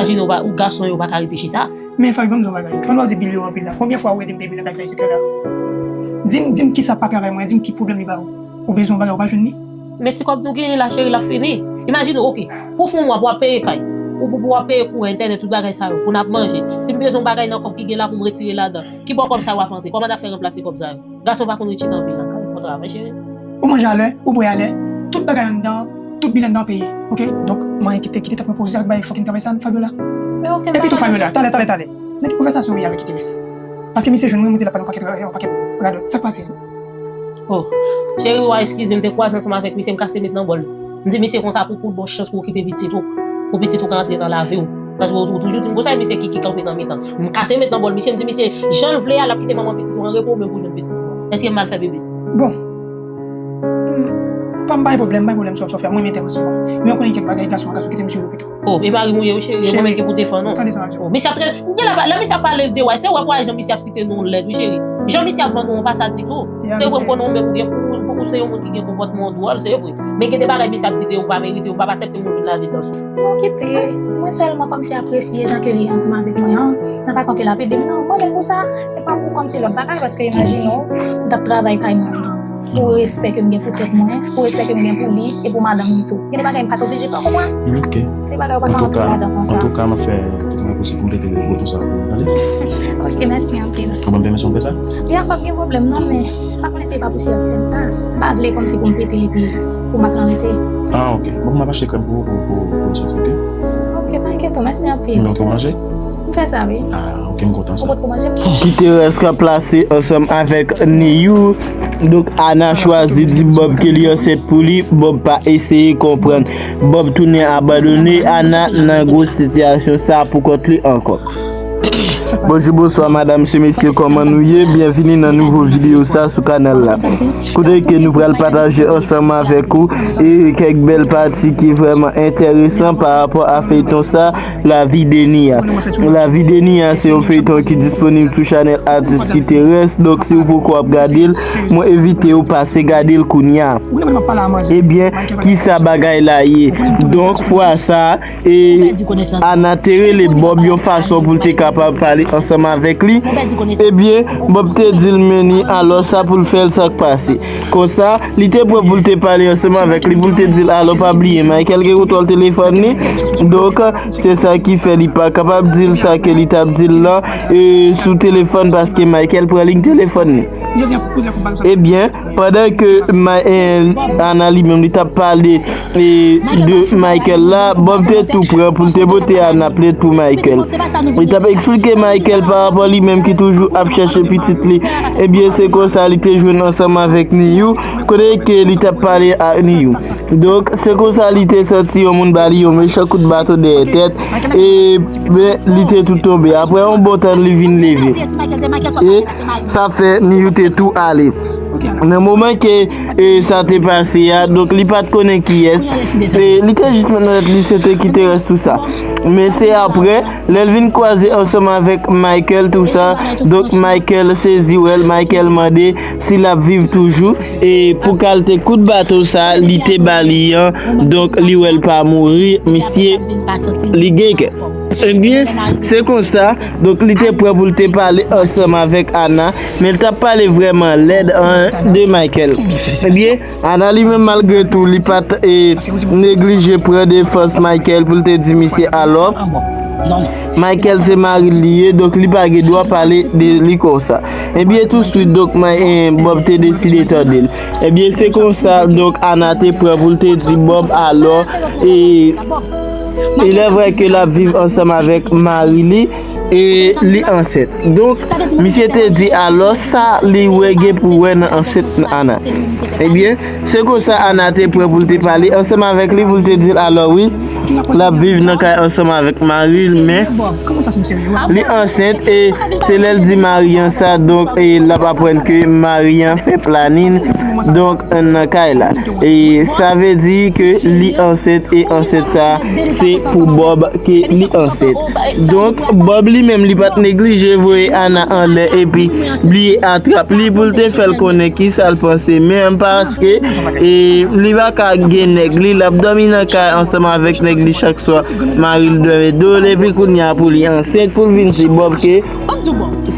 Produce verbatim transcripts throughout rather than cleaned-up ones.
Imajine ou pa, ou gason yo pa ka rete chita. Men Faby, ban m di w yon bagay. Pandan w ap di bil yo anpil la, konbyen fwa ou ede m peye bil nan kay sa isit la? Di m, di m kisa pa travay mwen, di m ki pwoblèm li ba ou. Ou bezwen yon bagay, ou pa jwenn li? Men ti kòb nou genyen la, cheri, l ap fini. Imajine w, oke, pou fon mwa, pou w ap peye kay, ou pou, pou w ap peye kouran, entènèt, tout bagay sa yo, pou n ap manje. Si m bezwen yon bagay nan kòb ki gen la pou m retire ladan, ki bò kòb sa yo ap antre? Kòman n ap fè ranplase kòb sa yo? Gason pa konn ret chita anpil nan kay, fò travay, cheri. Ou manje alè, ou bwè alè, tout bagay anndan, tout bil anndan peye, oke? Donk, mwen kite, kite tèt mwen poze ak bay fucking travay sa, Fabiola. Men oke, m pa pale de sa. Epi tou, Fabiola, talè, talè, talè. Nan ki konvèsasyon ou ye avèk Iteres? Paske misye jwenn mwen, monte la pale yon pakèt, yon pakèt radòt. Sa k pase? Oh, cheri, w a eskize m, m te kwaze ansanm avèk misye, m kase met nan bòl. M di misye konsa pou, pou l ba w chans pou okipe pitit ou, pou pitit ou ka antre nan lavi w. Paske ou, ou toujou di m konsa, e misye ki, ki kanpe nan mitan. M kase met nan bòl misye, m di misye, jan l vle a, l ap kite manman pitit ou an repo, ou menm pou jwenn pitit ou. Èske m mal fè, bebe? Bon. Hmm. Pa m bay pwoblèm, bay pwoblèm, Sof-, Sofia, mwen m entèresan. Men ou konnen kèk bagay, gason an, gason, kite m jere pito. Oh, e mari m ou ye, wi, cheri, e mwen menm ki pou defann ou. Tande sa m ap di w. Oh, misye ap trè, ou gen la, lè misye ap pale de w, se wè pou jan misye ap site non lèd, wi, cheri. Jan misye ap vann ou an, pa sa ditou. Se vre, m konnen ou menm ou gen, ou, ou, ou se yon moun ki gen konpòtman ou dwòl, se vre. Men gen de bagay misye ap di de ou pa merite, ou pa aksepte moun vin lave dans ou. Non, kite. Mwen sèlman kòmsi apresye jan ke li ansanm avèk mwen an, nan fason ke l ap ede m nan. Mwen menm pou sa, e pa pou kòmsi lòt bagay, paske imajine w, m t ap travay kay mwen an. Pou respè ke m gen pou tèt mwen, pou respè ke m gen pou li, e pou madanm li tou. Gen de bagay m pa t oblije fè pou mwen. Ok. Gen de bagay ou pa ka antre ladan konsa. Antouka, m ap fè mwen posib pou m pete repo tou sa pou ou, tande? Ok, mèsi anpil. Ou ban m pèmisyon pou m fè sa? Ya, p ap gen pwoblèm non, men m pa konnen si e pa pou sè a ki fè m sa. M pa vle kòmsi pou m pete l epi pou m pa ka anrete. Ah, ok. Bon, m ap achte krèm pou ou, pou, pou, pou, pou l soti, ok? Ok, pa enkyete w, mèsi anpil. Ou gen anvi manje? M fè sa, wi. Ah, ok, m kontan sa. Ou pot pou manje m? Iteres k ap plase ansanm avèk Niyou. Donk, Ana chwazi di Bob ke li ansent pou li. Bob pa eseye konprann. Bob tounen abandone Ana nan gwo sitiyasyon sa pou kont li ankò. Bonjou, bonswa, madam, se mesye, kòman nou ye? Byenvini nan nouvo videyo sa sou kanal la. Kote ke nou pral pataje ansanm avèk ou e kèk bèl pati ki vrèman enteresan pa rapò a feyton sa, La vie de Nia. La vie de Nia se yon feyton ki disponib sou chanèl Atis Iteres. Donk, si w poko ap gade l, mwen envite w pase gade l kounya. Ebyen, kisa bagay la ye? Donk, fwa sa, e Ana te rele Bob yon fason pou l te kapab pale ansanm avèk li. Ebyen, Bob te di l men ni alò sa pou l fè l sa k pase. Konsa, li te pran pou l te pale ansanm avèk li, pou l te di l alò pa bliye Michael gen kontwòl telefòn li. Donk, se sa ki fè li pa kapab di l sa ke li t ap di l lan, e, sou telefòn, paske Michael pran liy telefòn li. Ebyen, pandan ke Ma-, e, Ana li menm li t ap pale, e, de Michael la, Bob te tou pran pou l te pote Ana plent pou Michael. Li t ap eksplike Michael pa rapò li menm ki toujou ap chèche pitit li. Ebyen, se konsa li te jwenn ansanm avèk Niyou, kote ke li t ap pale ak Niyou. Donk, se konsa li te santi yon moun ba li yon mechan kout baton dèyè tèt, e, ben, li te tou tonbe. Apre yon bon tan, li vin leve. E sa fè Niyou te tou ale. Nan moman ke, e, sa te pase a, donk, li pa t konnen kiyès. E, li te jis met nan tèt li se te Iteres tou sa. Men se apre, lè l vin kwaze ansanm avèk Michael tou sa, donk, Michael sezi wè l, Michael mande si l ap viv toujou. E pou kalte kout baton sa, li te ba li an, donk, li wè l pa mouri, misye, li gen kè. Ebyen, se konsa, donk, li te prè pou l te pale ansanm avèk Ana, men l t ap pale vrèman lèd an de Michael. Ebyen, Ana li menm, malgre tou, li pa t, e, neglije pran defans Michael pou l te di misye alò. Michael se mari l li ye, donk li pa gen dwa pale de li konsa. Ebyen, touswit, donk, Ma-, e, Bob te deside tande l. Ebyen, se konsa, donk, Ana te pran pou l te di Bob alò, e, il est vrai ke l ap viv ansanm avèk mari li, e li ansent. Donk, misye te di alò sa li wè gen pou wè nan ansent Ana. Ebyen, se konsa Ana te prè pou l te pale ansanm avèk li, pou l te di l alò wi, l ap viv nan kay ansanm avèk mari l, men li ansent, e se lè l di mari an sa, donk, e l ap aprann ke mari an fè planin, donk, nan kay la. E sa vle di ke li ansent, e ansent sa, se pou Bob ke li ansent. Donk, Bob li menm, li pa t neglije voye Ana anlè epi bliye atrap li pou l te fè l konnen kisa l panse menm, paske, e, li pa ka gen nèg li, l ap dòmi nan kay ansanm avèk nèg li chak swa, mari l dòmi do l, epi kounye a pou li ansent, pou l vin di Bob ke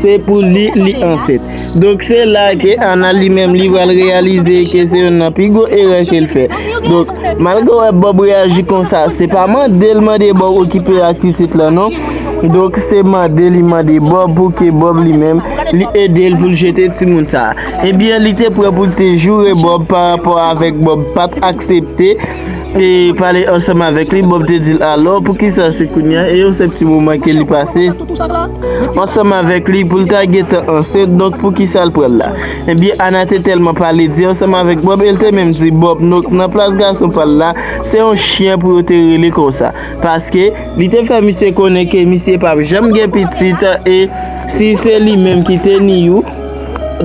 se pou li, li ansent. Donk, se la ke Ana li menm, li pral reyalize ke se youn nan pi gwo erè ke l fè. Donk, malgre w wè Bob reyaji konsa, se pa mande l mande Bob okipe ak pitit lan, non. Donk, se mande li mande Bob pou ke Bob li menm, li ede l pou l jete timoun sa a. Ebyen, li te prè pou l te joure Bob pa rapò avèk Bob pa t aksepte e pale ansanm avèk li. Bob te di l, "Alò, poukisa se kounye a?" E yon senp ti moman ke li pase ansanm avèk li pou l ta gentan ansent, donk poukisa l pral la? Ebyen, Ana te tèlman pale di ansanm avèk Bob, e l te menm di Bob, donk nan plas gason pa l la, se yon chyen pou yo te rele konsa. Paske li te fè misye konnen ke misye p ap janm gen pitit, e si se li menm ki te ni yo,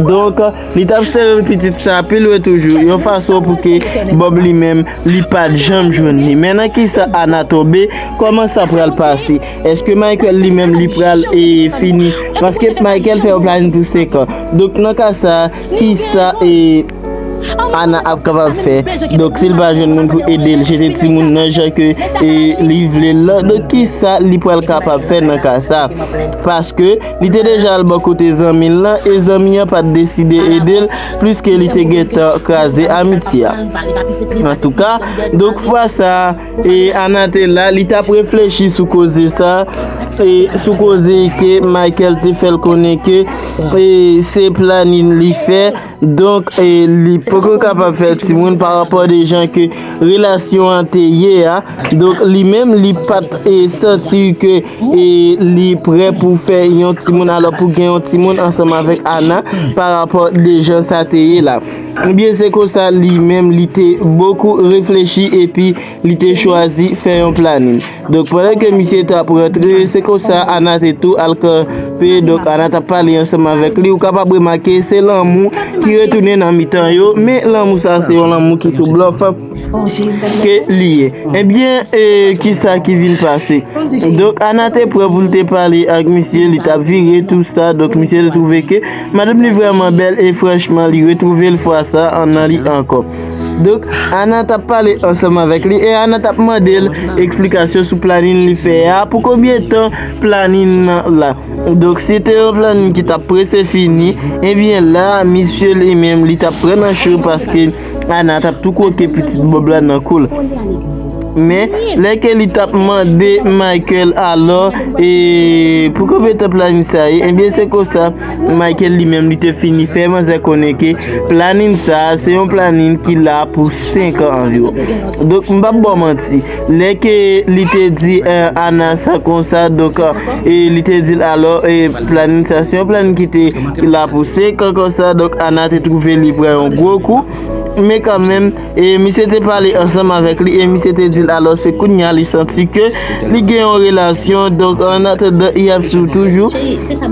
donk, li t ap sere pitit sa pi lwen toujou, yon fason pou ke Bob li menm, li pa t janm jwenn li. Men nan kisa Ana tonbe, kòman sa pral pase? Èske Michael li menm, li pral, e, fini? Paske Michael fè yon planin pou senk an. Donk, nan ka sa, kisa, e, Ana ap kapab fè? Donk, si l pa jwenn moun pou ede l jete timoun nan jan ke, e, li vle l lan, donk, kisa li pral kapab fè nan ka sa? Paske li te deja al bò kote zanmi l lan, e zanmi an pa t deside ede l, pliske li te gentan kraze amitye a. Antouka, donk, fwa sa, e Ana te la, li t ap reflechi sou koze sa, e sou koze ke Michael te fè l konnen ke, e se planin li fè, donk, e li poko kapab fè timoun pa rapò de jan ke relasyon an te ye a. Donk, li menm, li pa t, e santi ke, e li prè pou fè yon timoun, alò pou gen yon timoun ansanm avèk Ana pa rapò de jan sa te ye la. Ebyen, se konsa li menm, li te bokou reflechi epi li te chwazi fè yon planin. Donk, pandan ke misye t ap rantre, se konsa Ana te tou al kanpe. Donk, Ana t ap pale ansanm avèk li. Ou kapab remake, se lanmou ki retounen nan mitan yo, men lanmou sa se yon lanmou ki sou blòf ke li ye. Ebyen, e, kisa ki vin pase? Donk, Ana te prè pou l te pale ak misye, li t ap vire tou sa. Donk, misye te twouve ke madanm li vrèman bèl e franchman, li retwouve l fwa sa an nan li ankò. Donk, Ana t ap pale ansanm avèk li e Ana t ap mande l eksplikasyon sou planin li fè a, pou konbyen tan planin nan la. Donk, se te yon planin ki t ap prese fini, ebyen la, misye li menm, li t ap pran nan cho paske Ana t ap tou kwoke pitit Bob la nan kou l. Men, lè ke li t ap mande Michael alò, e pou konbyen tan planin sa ye, ebyen, se konsa, Michael li menm, li te fini fè manzè konnen ke planin sa a, se yon planin ki la pou senk an anviwon. Donk, m p ap ba w manti. Lè ke li te di, eh, Ana sa konsa, donk, eh, e li te di l alò, e planin sa, se yon planin ki te la pou senk an konsa, donk, Ana te twouve li pran yon gwo kou. Men kanmenm, e misye te pale ansanm avèk li, e misye te di l alò, se kounye a li santi ke li gen yon relasyon, donk, an atandan, y ap swiv toujou.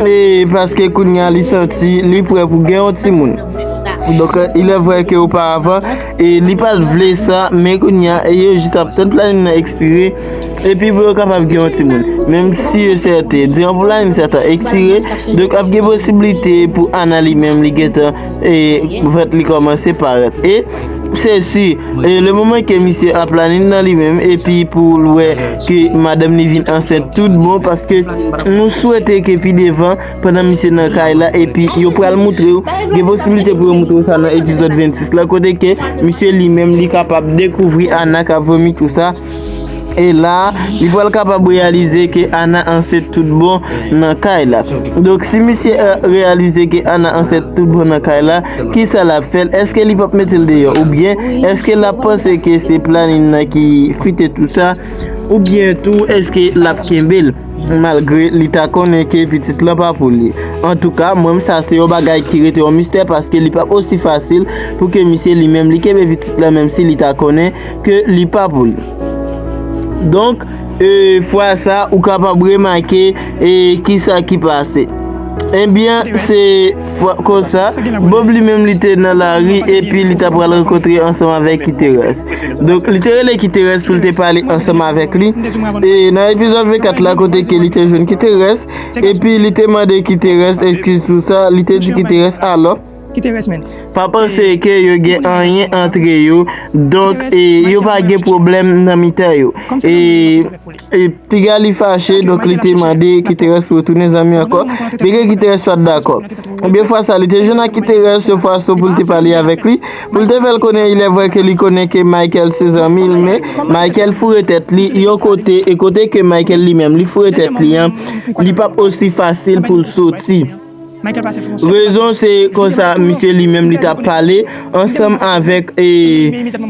E paske kounye a li santi li prè pou gen yon timoun. Donk, il est vrai ke oparavan, e li pa t vle sa, men kounye a, e yo jis ap tann planin nan ekspire, epi pou yo kapab gen yon timoun. Menm si e sèten, diran pou planin sa ta ekspire, donk ap gen posiblite pou Ana li menm li gentan, e vant li kòmanse parèt. E se si, e le moman ke misye ap planin nan li menm, epi pou l wè ke madanm li vin ansent tout bon, paske nou swete ke pi devan, pandan misye nan kay la, epi yo pral moutre w, gen posiblite pou yo moutre w sa nan epizòd vennsis la, kote ke misye li menm, li kapab dekouvri Ana k ap vomi tou sa. E la, li pral kapab reyalize ke Ana ansent tout bon nan kay la. Donk, si misye, eh, reyalize ke Ana ansent tout bon nan kay la, kisa l ap fè l? Èske li p ap mete l deyò? Oubyen, èske l ap panse ke se planin nan ki fite tou sa? Oubyen tou, èske l ap kenbe l? Malgre li ta konnen ke pitit lan pa pou li. Antouka, mwen menm sa se yon bagay ki rete yon mistè paske li p ap osi fasil pou ke misye li menm li kenbe pitit lan menm si li ta konnen ke li pa pou li. Donk, e, fwa sa, ou kapab remake, e, kisa ki pase. Ebyen, se fwa, konsa, Bob li menm li te nan lari epi li ta pral rankontre ansanm avèk Kiterès. Donk, li te rele Kiterès pou l te pale ansanm avèk li. E nan epizòd vennkat la, kote ke li te jwenn Kiterès, epi li te mande Kiterès eskiz sou sa, li te di Kiterès alò. Pa panse ke yo gen anyen antre yo. Donk, e, yo pa gen pwoblèm nan mitan yo. E, e piga li fache, donk li te mande Kiterès pou yo tounen zanmi ankò. Byen ke Kiterès pa t dakò. Ebyen, fwa sa, li te jwenn ak Kiterès yon fason pou l te pale avèk li, pou l te fè l konnen, il est vrai ke li konnen ke Michael se zanmi l, men Michael foure tèt li yon kote, e kote ke Michael li menm, li foure tèt li an, li p ap osi fasil pou l soti. Rezon se konsa, misye li menm li t ap pale ansanm avèk, e,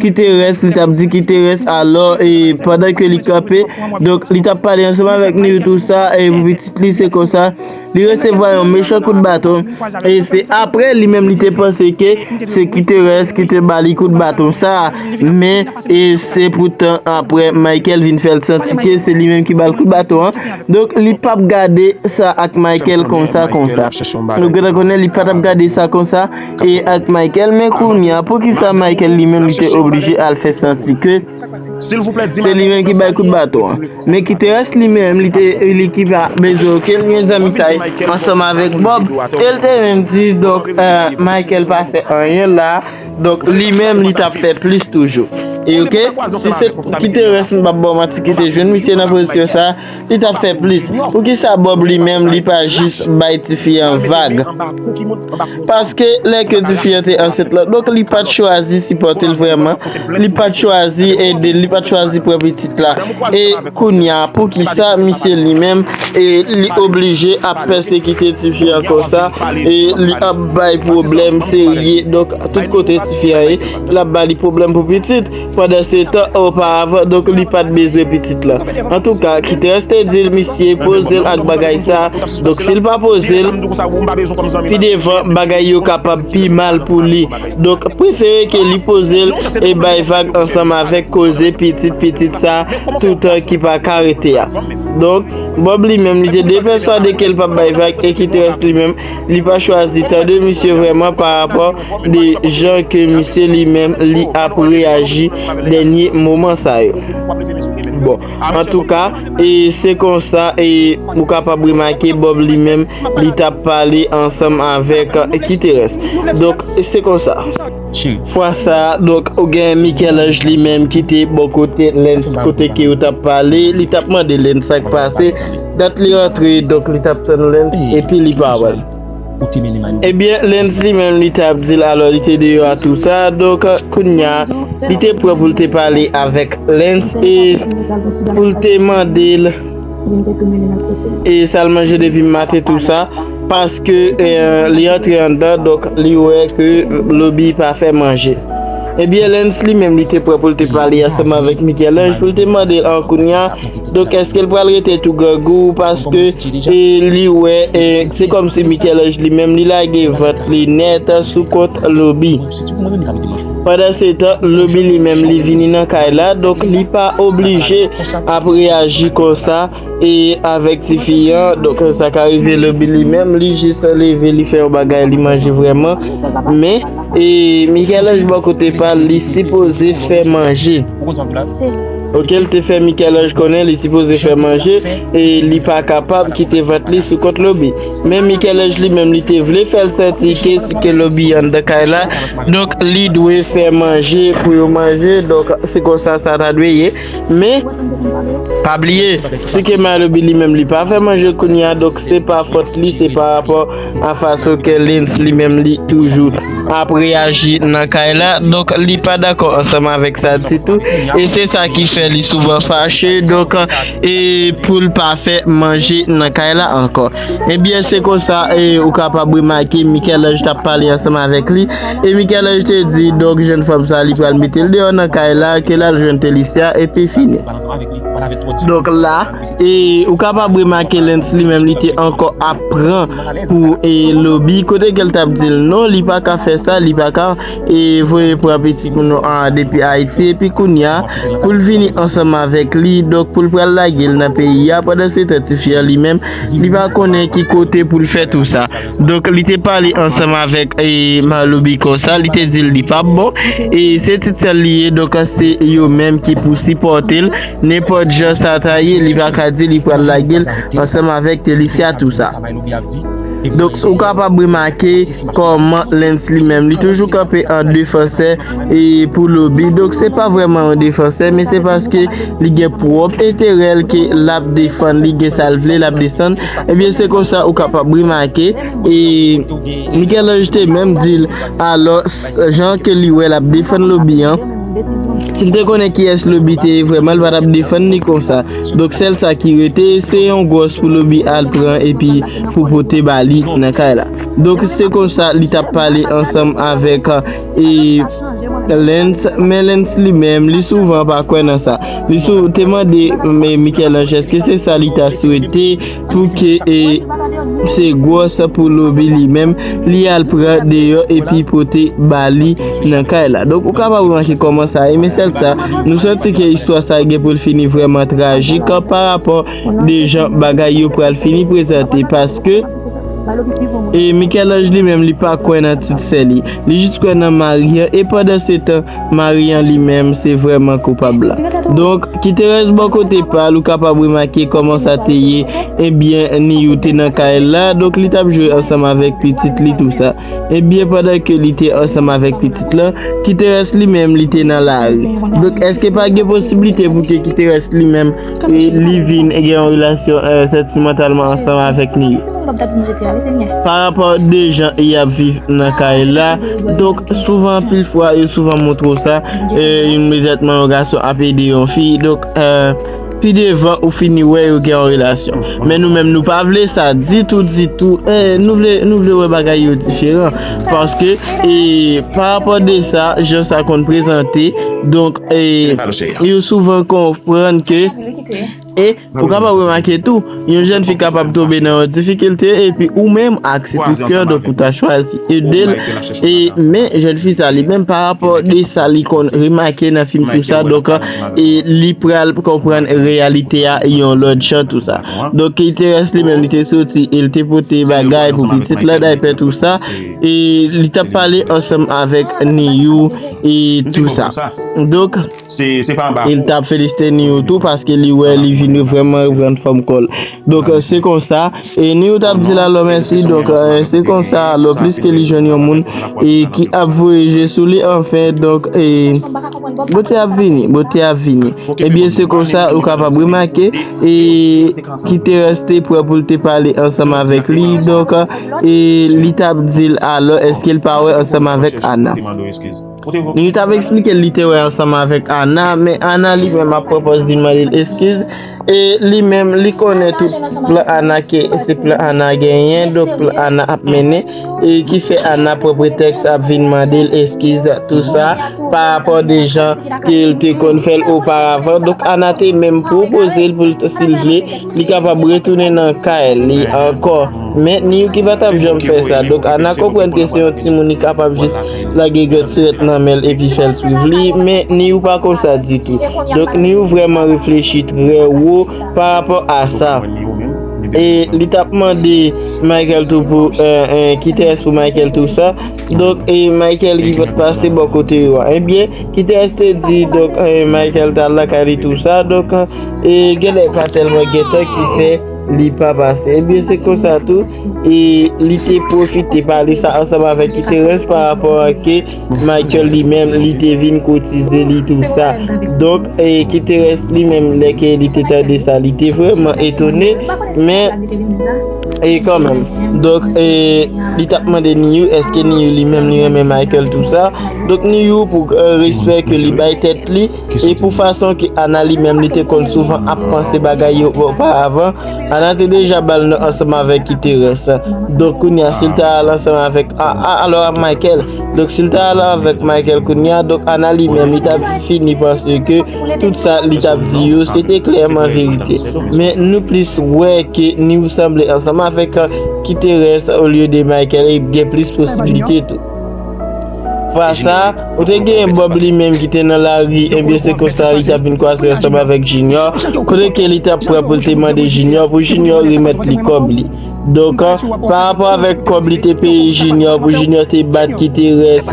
Kiterès, li t ap di Kiterès, alò, e, pandan ke li kanpe, donk, li t ap pale ansanm avèk Nirou tou sa, e pou pitit li se konsa, li resevwa yon mechan kout baton, e se apre li menm li te panse ke se Kiterès ki te ba li kout baton sa, men, e se poutan apre Michael vin fè l santi ke se li menm ki ba l kout baton an. Donk, li p ap gade sa ak Michael konsa, konsa. Nou gentan konnen li pa t ap gade sa konsa, e ak Michael, men kounye a, poukisa Michael li menm li te oblije al fè santi ke se li menm ki bay kout baton an? Men Kiterès li menm, li te, li ki pa bezwen okenn lyen zanmitay ansanm avèk Bob, e l te menm di, donk, eh, Michael pa fè anyen la, donk li menm li t ap fè plis toujou. E oke, si se Kiterès, m p ap ba w manti, ki te jwenn misye nan pozisyon sa, li t ap fè plis. Poukisa Bob li menm, li pa jis bay tifi an vag? Paske lè ke tifi an te ansent la, donk li pa t chwazi sipòte l vrèman, li pa t chwazi ede l, li pa t chwazi pran pitit la. E kounye a, poukisa misye li menm, e li oblije ap pèsekite tifi an konsa, e li ap bay pwoblèm serye. Donk, tout kote tifi an ye, l ap ba li pwoblèm pou pitit. Pandan se tan, oparavan, donk, li pa t bezwen pitit la. Antouka, Kiterès te di l, misye, poze l ak bagay sa. Donk, si l pa poze l, pi devan, bagay yo kapab pi mal pou li. Donk, prefere ke li poze l e bay vag ansanm avèk koze pitit, pitit sa, toutan ki pa ka rete a. Donk, Bob li menm, li te depèswade ke l p ap bay vag e Kiterès li menm, li pa chwazi tande misye vrèman pa rapò de jan ke misye li menm, li ap reyaji dènye moman sa yo. Bon, antouka, e se konsa, e ou kapab remake Bob li menm, li t ap pale ansanm avèk, e, Kiterès. Donk, se konsa. Fwa sa, donk, ou gen Michel-Ange li menm ki te bò kote Lens, kote ke yo t ap pale, li t ap mande Lens sa k pase, dat li rantre, donk, li t ap tann Lens, epi li pa wè l. Ebyen, Lens li menm, li t ap di l, alò, li te deyò a tou sa, donk, kounye a, li te prè pou l te pale avèk Lens, e pou l te mande l, e sa l manje depi maten tou sa, paske, e, li antre anndan, donk li wè ke Lobi pa fè manje. Ebyen, Lens li menm, li te prè pou l te pale ansanm avèk Michel-Ange, pou l te mande l an kounye a, donk, èske l pral rete tou grangou, paske, e, li wè, e, se kòmsi Michel-Ange li menm, li lage vant li nèt sou kont Lobi. Pandan se tan, Lobi li menm, li vini nan kay la, donk li pa oblije ap reyaji konsa, e avèk tifi an, donk sa ka rive Lobi li menm, li jis leve, li fè yon bagay, li manje vrèman. Men, e Michel-Ange bò kote pa l, li sipoze fè manje. Oke, l te fè Michel-Ange konnen li sipoze fè manje, e li pa kapab kite vant li sou kont Lobi. Men Michel-Ange li menm, li te vle fè l santi ke, ke Lobi anndan kay la, donk li dwe fè manje pou yo manje, donk se konsa sa ta dwe ye. Men, pa bliye, si ke Lobi li menm, li pa fè manje kounye a, donk se pa fòt li, se pa rapò a fason ke Lens li menm, li toujou ap reyaji nan kay la, donk li pa dakò ansanm avèk sa ditou, e se sa ki fè li souvan fache, donk, e pou l pa fè manje nan kay la ankò. Ebyen, se konsa, e ou kapab remake Michel-Ange t ap pale ansanm avèk li, e Michel-Ange te di, donk, jèn fanm sa, li pral mete l deyò nan kay la, ke l al jwenn Telicia, epi fini. Donk la, e ou kapab remake Lens li menm, li te ankò ap pran pou, e, Lobi, kote ke l t ap di l non, li pa ka fè sa, li pa ka, e, voye pran pitit moun an depi Ayiti, epi kounye a, pou l vini ansanm avèk li, donk pou l pral lage l nan peyi a, pandan se tan tifi an li menm, li pa konnen ki kote pou l fè tou sa. Donk, li te pale ansanm avèk, e, Lobi konsa, li te di l li p ap bon, e se ti sè l li ye, donk se yo menm ki pou sipòte l, nenpòt jan sa ta ye, li pa ka di li pral lage l ansanm avèk Telicia tou sa. Donk, ou kapab remake kòman Lens li menm, li toujou kanpe an defansè e pou Lobi. Donk, se pa vrèman yon defansè, men se paske li gen pwòp enterè l ke l ap defann, li gen sa l vle, l ap desann. Ebyen, se konsa ou kapab remake. E Michel-Ange te menm di l, alò, s- jan ke li wè l ap defann Lobi an, si l te konnen kiyès Lobi te ye vrèman, l pa t ap defann li konsa. Donk, sèl sa ki rete, se yon gwòs pou Lobi al pran epi pou pote ba li nan kay la. Donk, se konsa li t ap pale ansanm avèk e Lens, men Lens li menm, li souvan pa kwè nan sa. Li sou te mande men Michel-Ange èske se sa li ta swete pou ke e se gwòs pou Lobi li menm, li al pran deyò epi pote ba li nan kay la. Donk, ou kapab remake kòman sa ye, men sèl sa, nou santi ke istwa sa gen pou l fini vrèman trajik pa rapò de jan bagay yo pral fini prezante, paske e Michel-Ange li menm, li pa kwè nan ti sè li. Li jis kwè nan mari an, e pandan se tan, mari an li menm, se vrèman koupab la. Donk, Kiterès bò kote pa l, ou kapab remake kòman sa te ye. Ebyen, Niyou te nan kay la, donk li t ap jwe ansanm avèk pitit li, tou sa. Ebyen, pandan ke li te ansanm avèk pitit la, Kiterès li menm, li te nan lari. Donk, èske pa gen posiblite pou ke Kiterès li menm, e, li vin gen yon relasyon e santimantalman ansanm avèk Niyou? Pa rapò de jan y ap viv nan kay la, donk, souvan, anpil fwa, yo souvan montre w sa, e, imedyatman yon gason ap ede yon fi, donk, e, pi devan ou fini wè yo gen yon relasyon. Men nou menm, nou pa vle sa ditou, ditou. E, nou vle, nou vle wè bagay yo diferan. Paske, e, pa rapò de sa, jan sa konn prezante, donk, e, yo souvan konprann ke, e, ou kapab remake tou, yon jèn fi kapab tonbe nan yon difikilte, epi ou menm ak se tout kè, donk ou ta chwazi ede l. E, men jèn fi sa li menm, pa rapò de sa li konn remake nan fim, tou sa, donk, e, li pral konprann reyalite a yon lòt jan, tou sa. Donk, Kiterès li menm, li te soti, e l te pote bagay pou pitit la, daypè, tou sa, e li t ap pale ansanm avèk Niyou, e tou sa. Donk, e l t ap felisite Niyou tou, paske li wè li vin vrèman reprann fòm kò l. Donk, e, se konsa, e Niyou t ap di l alò mèsi, donk, e, se konsa, alò, pliske li jwenn yon moun, e ki ap voye je sou li, anfen, donk, e, bote ap vini, bote ap vini. Ebyen, se konsa, ou kapab remake, e Kiterès te prè pou l te pale ansanm avèk li, donk, e li t ap di l alò, èske l pa wè ansanm avèk Ana? Niyou t ap eksplike l li te wè ansanm avèk Ana, men Ana li menm ap pran pòz li mande l eskiz. E li menm, li konnen tout plan Ana ke se plan Ana genyen, donk plan Ana ap mennen, e ki fè Ana pran pretèks ap vin mande l eskiz, tou sa, pa rapò de jan ke l te konn fè l oparavan. Donk Ana te menm pwopoze l pou l, si l vle, li kapab retounen nan kay li ankò. Men Niyou ki pa t ap janm fè sa. Donk Ana konprann ke se yon timoun, li kapab jis lage grenn sirèt nan men l epi fè l swiv li. Men Niyou pa konsa ditou. Donk Niyou vrèman reflechi trè wo pa rapò a sa. E li t ap mande Michael tou pou, e, e, Kiterès pou Michael, tou sa. Donk, e, Michael ki pa t pase bò kote yo a. Ebyen, Kiterès te di, donk, e, Michael t al lakay li, tou sa. Donk, e, genlè pa tèlman gen tan ki fè li pa pase. Ebyen, se konsa tou, e li te pwofite pale sa ansanm avèk Kiterès pa rapò a ke Michael li menm, li te vin koutize li, tou sa. Donk, e Kiterès li menm, lè ke li te tande sa, li te vrèman etone, men, e kanmenm. Donk, e li t ap mande Niyou, èske Niyou li menm, li renmen Michael, tou sa. Donk, Niyou, pou, e, respè ke li bay tèt li, e pou fason ke Ana li menm, li te konn souvan ap panse bagay yo oparavan, Ana te deja ba l non ansanm avèk Kiterès. Donk, kounye a, si l ta al ansanm avèk, a, a, alò, a Michael. Donk, si l ta al avèk Michael kounye a, donk, Ana li menm, li t ap fini panse ke tout sa li t ap di yo, se te klèman verite. Men nou plis wè ke Niyou sanble ansanm avèk, e, Kiterès olye de Michael, e gen plis posiblite tou. Fwa sa, ou te gen Bob li menm ki te nan lari, ebyen se konsa li t ap vin kwaze ansanm avèk Junior. Kote ke li t ap pran pou l te mande Junior, pou Junior remèt li kòb li. Donk, pa rapò avèk kòb li te peye Junior pou Junior te bat Kiterès,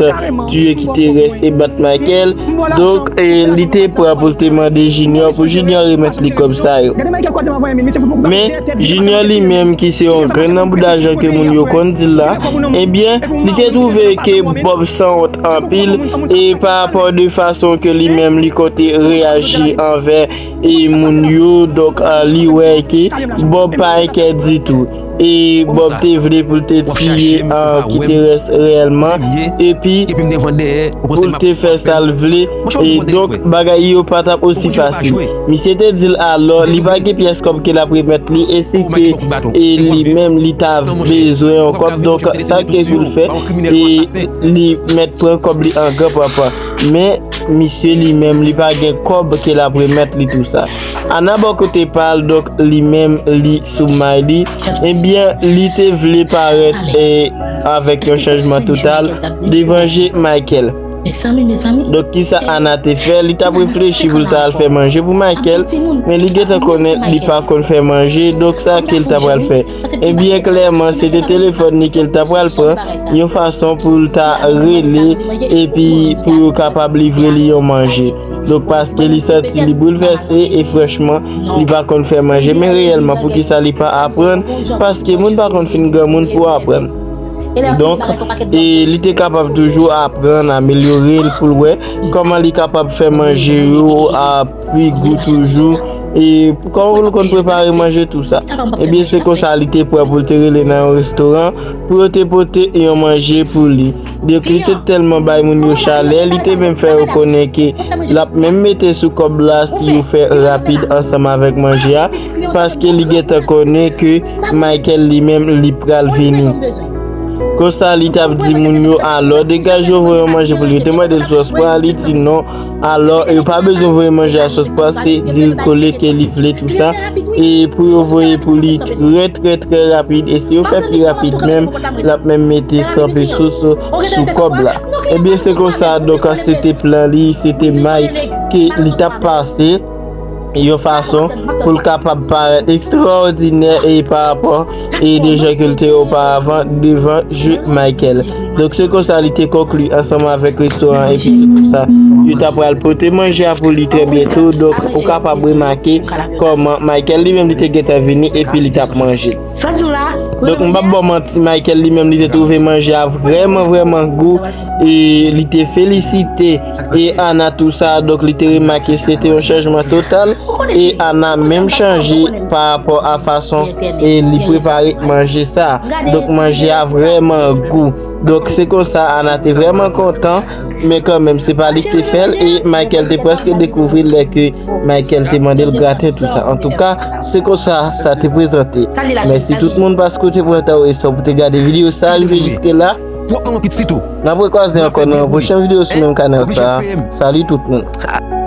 tiye Kiterès e bat Michael. Donk, e, li te pran pou l te mande Junior pou Junior remèt li kòb sa yo. Men, Junior li menm ki se yon grenn nan bouda jan ke moun yo konn di l la, ebyen, li te twouve ke Bob sanwont anpil e pa rapò de fason ke li menm li konte reyaji anvè e moun yo, donk, a, li wè ke Bob pa enkyè ditou. E Bob te vle pou l te tiye, a, Kiterès reyèlman, epi pou l te fè sa l vle. E donk, bagay yo pa t ap osi fasil. Misye te di l alò, li pa gen pyès kòb ke l ap remèt li, e si ke, e li menm, li ta bezwen yon kòb, donk, sa ke pou l fè, e li mèt pran kòb li an gran papa. Men, misye li menm, li pa gen kòb ke l ap remèt li tou sa. Ana bò kote pa l, donk, li menm, li sou may li. Ebyen, li te vle parèt, e, avèk yon chanjman total devan je Michael. Donk, kisa Ana te fè? Li t ap reflechi pou l ta al fè manje pou Michael, men li gentan konnen li pa konn fè manje, donk sa ke l ta pral fè? Ebyen, klèman, se te telefòn li ke l ta pral pran, yon fason pou l ta rele, epi pou yo kapab livre li yon manje. Donk, paske li santi li boulvèse, e franchman, li pa konn fè manje, men reyèlman, poukisa li pa aprann? Paske moun pa konn fin granmoun pou aprann. Donk, e li te kapab toujou aprann, amelyore l pou l wè kòman li kapab fè manje yo a pi gou toujou. E kòman pou l konn prepare manje tou sa? Ebyen, se konsa li te pran pou l te rele nan yon restoran pou yo te pote yon manje pou li. Donk, li te tèlman bay moun yo chalè, li te menm fè yo konnen ke l ap menm mete sou kòb la si yo fè rapid ansanm avèk manje a, paske li gentan konnen ke Michael li menm li pral vini. Konsa, li t ap di moun yo, alò, degaje yo voye yon manje pou li. Yo te mande l sòs pwa, li di non. Alò, yo pa bezwen voye manje a sòs pwa, se di l kole ke li vle tou sa. E pou yo voye pou li trè, trè, trè rapid. E si yo fè pi rapid menm, l ap menm mete san pesos sou kòb la. Ebyen, se konsa, donk, se te plan li, se te may ke li t ap pase yon fason pou l kapab parèt ekstraòdinè e pa rapò e de jan ke l te ye oparavan devan je Michael. Donk, se konsa li te konkli ansanm avèk restoran, epi se konsa yo ta pral pote manje a pou li trè byento. Donk, ou kapab remake kòman Michael li menm li te gentan vini epi li t ap manje. Donk, m p ap ba w manti, Michael li menm li te twouve manje a vrèman, vrèman gou. E li te felisite e Ana tou sa. Donk, li te remake se te yon chanjman total. E Ana menm chanje pa rapò a fason e li prepare manje sa. Donk, manje a vrèman gou. Donk, se konsa Ana te vrèman kontan. Men kanmenm, se pa li ki te fè l. E Michael te prèske dekouvri l lè ke Michael te mande l graten tou sa. Antouka, se konsa sa te prezante. Mèsi tout moun paske w te pran tan w e san w pou te gade videyo sa rive jiske la. N ap rekwaze ankò nan yon pwochèn videyo sou menm kanal sa. Salut tout moun.